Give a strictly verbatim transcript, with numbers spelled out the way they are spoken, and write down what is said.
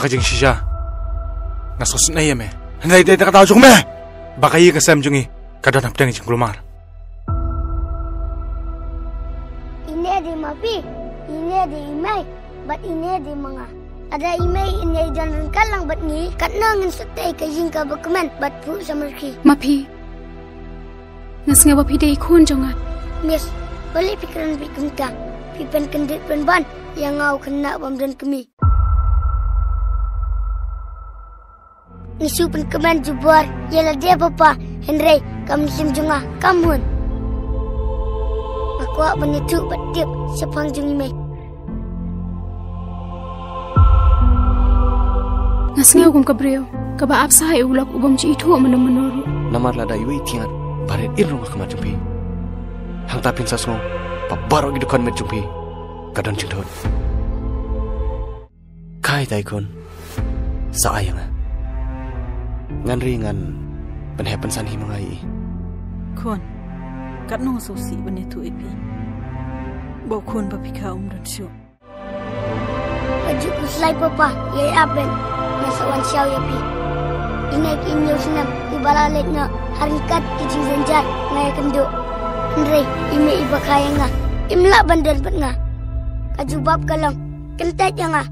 Ka jingshisha, nga sngewsynei ïa me. Hynrei dei da ka daw jong me ba ka ïing ka sem jong ngi ka don hapdeng jingkulmar. Ine dei ma phi, ine dei i mei, bad ine dei ma nga. Lada i mei in ïai don ryngkat lang bad ngi, katno ngin sngewthuh ka ïing kaba kmen bad phuh shamarkhie. Ma phi, nga sngew ba phi dei i khun jong nga. Miss, balei phi kren beit kumta? Phi pynkyndit pynban ïa nga u khynnah bym don kmie. Ngi shu pynkmen jubor ïa lade papa, hynrei ka mynsiem jong nga kam hun. Nga kwah ban ïathuh bad tip shaphang jong i mei. Nga sngew kum ka briew kaba ap sah ïa u lok u bym ju ithuh mynno mynno ruh. Namar lada iwei i thiknat ba rit im ruh ha khmat jong phi, hangta phin sa sngew ba baroh ki dkhot met jong phi ka don jingthut. Khai tai khun, sa ai ïa nga. Ngan ri ngan pynheh pynsan hi ma nga ïa i. Khun, katno nga sngewsih ban ïathuh ïa phi ba u khun ba phi kha um don shuh. Ka juk u slai papa ïa ïa ben, nga sa wan shaw ïa phi. Ine ki hynñiew snem kiba la leit noh, ha ryngkat ki jingjynjar nga ïakynduh. Hynrei i mei iba kha ïa nga im lah ban don bad nga. Ka jubab ka long, kyntait ïa nga.